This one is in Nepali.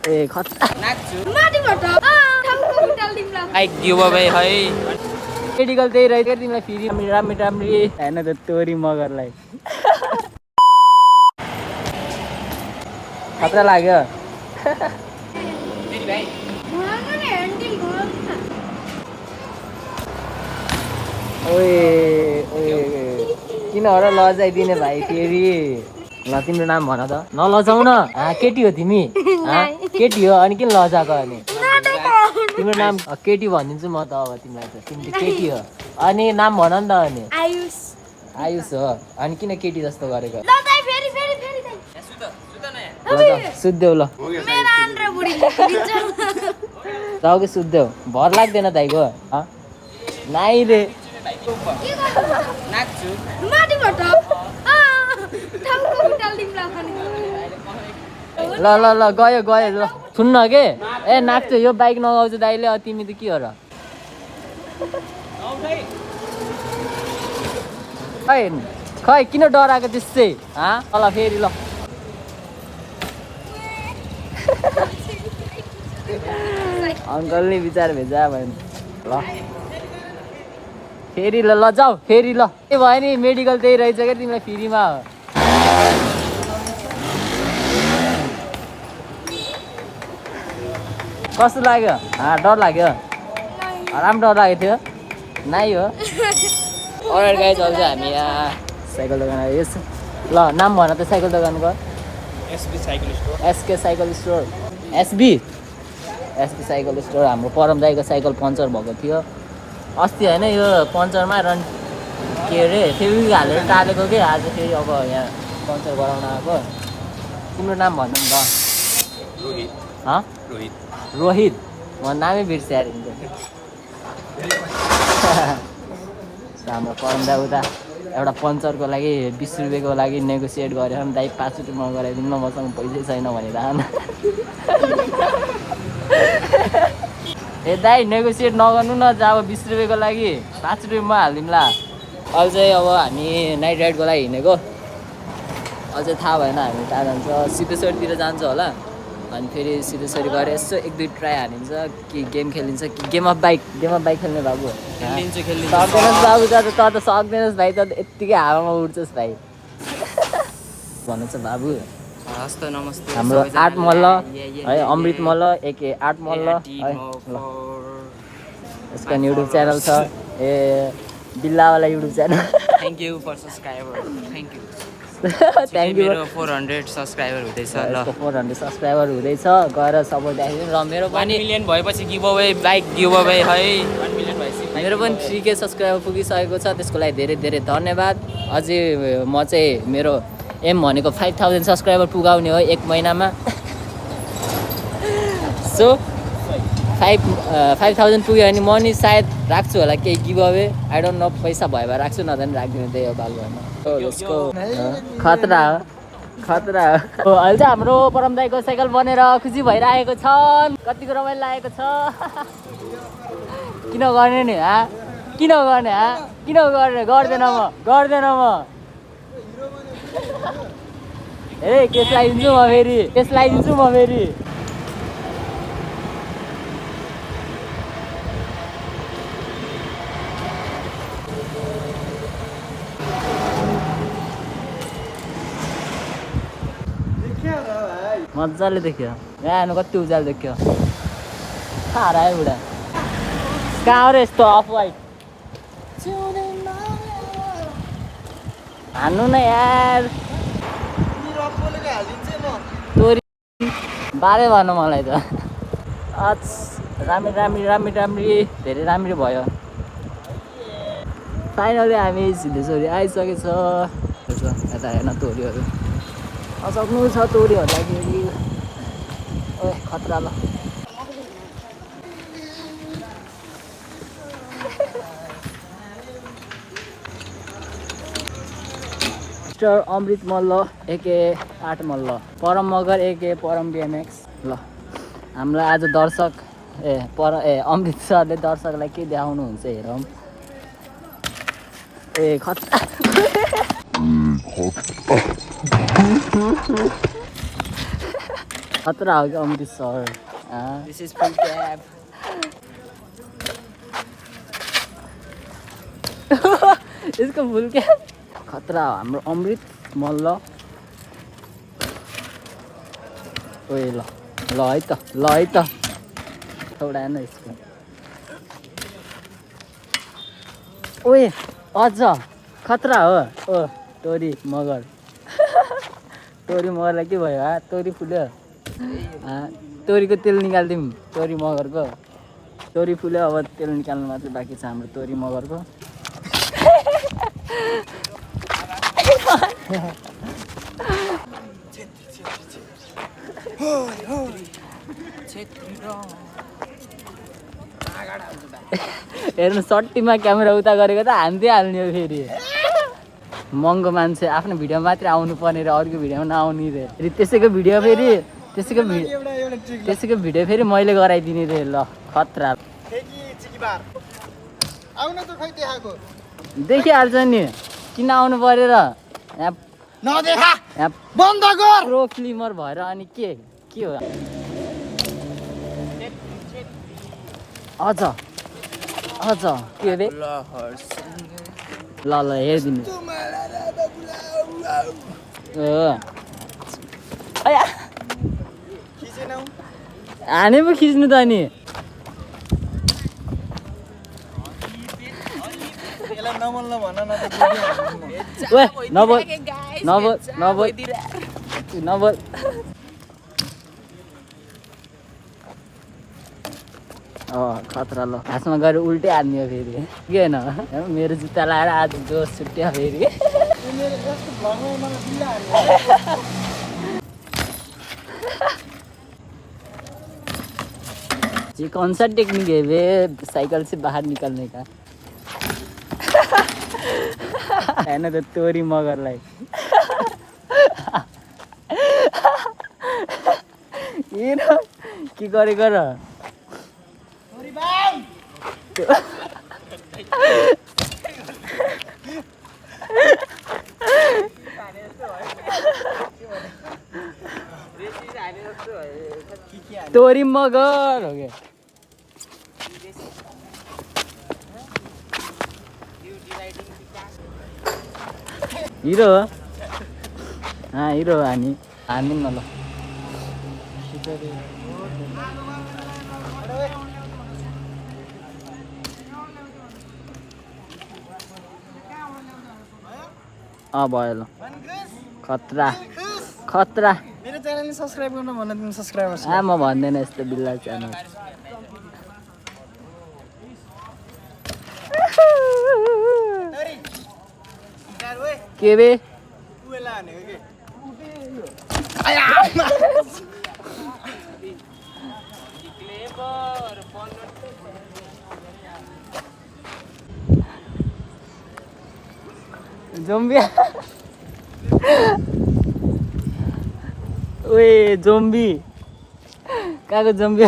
ए खतरा नाच्छु माथिबाट ठाउँको उटाल दिम्ला बाइक गिभअवे है मेडिकल त्यही रहेछ तिमीलाई फेरि राम्री राम्री हेर्न त तोरी मगरलाई खतरा लाग्यो ओए ओए किन हो र लजाइदिने भाइ फेरि ल तिम्रो नाम भन त नलजाउ न केटी हो तिमी केटी हो अनि किन लजाएको अनि तिम्रो नाम केटी भनिदिन्छु म त अब तिमीलाई त तिमी त केटी हो अनि नाम भन नि त अनि आयुष आयुष हो अनि किन केटी जस्तो गरेको ल दाइ फेरि फेरि फेरि दाइ ल सुत्देऊ ल मेरो आन्द्रा बुढी जाऊ कि सुत्देऊ भर लाग्दैन दाइको नाइ रे नाच्छु माथिबाट ठाउँको उटाल दिम्ला ल ल ल गयो गयो ल सुन्न के ए नाच्छ यो बाइक नगाउँछ दाइले तिमी त के हो र खै खै किन डराएको त्यसै ल फेरि ल अङ्कल नि बिचार भेजा भयो ल फेरि ल जाऊ फेरि ल के भयो नि मेडिकल त्यही रहेछ क्या तिमीलाई फ्रीमा हो कस्तो लाग्यो डर लाग्यो राम्रो डर लागेको थियो नाइ हो अगाडि गाई चल्छ हामी यहाँ साइकल दोकान यस ल नाम भन त साइकल दोकानको SK cycle store SB cycle store हाम्रो परम दाइको साइकल पङ्चर भएको थियो अस्ति होइन यो पङ्चरमा के अरे फेरि हालेर टालेको के आज फेरि अब यहाँ पङ्चर गराउन आएको तिम्रो नाम भन्नु नि त रोहित म नामै बिर्सेँ यार हाम्रो परम दाइ उता एउटा पङ्चरको लागि 20 रुपियाँको लागि नेगोसिएट गरेर दाइ 5 रुपियाँमा गराइदिनु न मसँग पैसै छैन भनेर ए दाइ नेगोसिएट नगर्नु न अब 20 रुपियाँको लागि 5 रुपियाँमा हालिदिउँला अहिले चाहिँ अब हामी नाइट राइडको लागि हिँडेको अझै थाहा भएन हामी कहाँ जान्छ सिद्धेश्वरतिर जान्छ होला अनि फेरि सिद्धेश्वरी गएर यसो 1-2 ट्राई हालिन्छ कि गेम खेलिन्छ कि गेम अफ बाइक खेल्ने बाबु सक्दैनस् बाबु त त सक्दैनस् भाइ त यत्तिकै हावामा उड्छस् भाइ भन्नु छ बाबु हस्त नमस्ते हाम्रो 8 मल्ल है अमृत मल्ल एके 8 मल्ल है यसको युट्युब च्यानल छ ए बिल्लावाला YouTube channel thank you for subscriber thank you thank you 400 subscriber हुँदैछ ल 400 सब्सक्राइबर हुँदैछ गएर सपोर्ट राखिदिनु र मेरो 1 मिलियन भएपछि गिभअवे बाइक गिभअवे है 1 मिलियन भएपछि मेरो पनि 3K सब्सक्राइबर पुगिसकेको छ त्यसको लागि धेरै धेरै धन्यवाद अझै म चाहिँ मेरो एम भनेको 5000 सब्सक्राइबर पुगाउने हो 1 महिनामा सो 5000 पुग्यो भने म नि सायद राख्छु होला केही गिभअवे आई डोन्ट नो पैसा भयो भने राख्छु नत्र नि राख्दिनँ त्यही हो बाल भएन खतरा खतरा हो अहिले चाहिँ हाम्रो परम दाइको साइकल बनेर खुसी भइरहेको छन् कतिको रमाइलो लागेको छ किन गर्ने नि किन गर्ने किन गर्ने गर्दैन म ए केस लगाइदिन्छु म फेरि मजाले देख्यो यहाँ आउनु कति उज्यालो देख्यो खारा है बुढा कहाँ हो र यस्तो अफ वाइट हान्नु न यार तोरी बारे भन मलाई त राम्री धेरै राम्री भयो फाइनली हामी सिद्धेश्वरी आइसकेछ यता हेर्न तोरीहरू सक्नु छ तोरीहरू लागि खतरा ल मिस्टर अमृत मल्ल एके 8 मल्ल परम मगर एके परम BMX ल हाम्रो आज दर्शक अमृत सरले दर्शकलाई के देखाउनुहुन्छ हेरौँ ए खतरा खतरा हो क्या Amritsar This is full cab. यसको फुल क्या खतरा हो हाम्रो अमृत मल्ल ओए ल ल है त एउटा न यसको ओए अझ खतरा हो ओ तोरी मगर तोरी मगरलाई के भयो तोरी फुल्यो तोरीको तेल निकालिदिउँ तोरी मगरको तोरी फुल्यो अब तेल निकाल्नु मात्रै बाँकी छ हाम्रो तोरी मगरको हेर्नु सट्टीमा क्यामेरा उता गरेको त हान्दै हाल्ने हो फेरि महँगो मान्छे आफ्नो भिडियो मात्रै आउनु पर्ने र अर्को भिडियोमा नआउने रे फेरि त्यसैको भिडियो फेरि मैले गराइदिने रे ल खतरा देखिहाल्छ नि किन आउनु पर्यो र यहाँ बन्द गर प्रो फिल्मर भएर अनि के हो अझ के बे ल हेरिदिनु हाने पो खिच्नु त नि नबोल खतरा ल खासमा गएर उल्टै हान्ने हो फेरि के होइन मेरो जुत्ता लगाएर आज जोस छुट्यो फेरि ये कौन सा टेक्निक है वे साइकिल से बाहर निकलने का है ना तो तोरी मगरलाई ये ना के गरेको र तोरी मगर हो गया हिरो हिरो हानी न ल भयो ल खतरा मेरो च्यानल सब्स्क्राइब गर्न भन्न तिमी सब्स्क्राइबर्स म भन्दैन यस्तो बिल्ला च्यानल के बे जोम्बी ओए जोम्बी कहाँको जोम्बी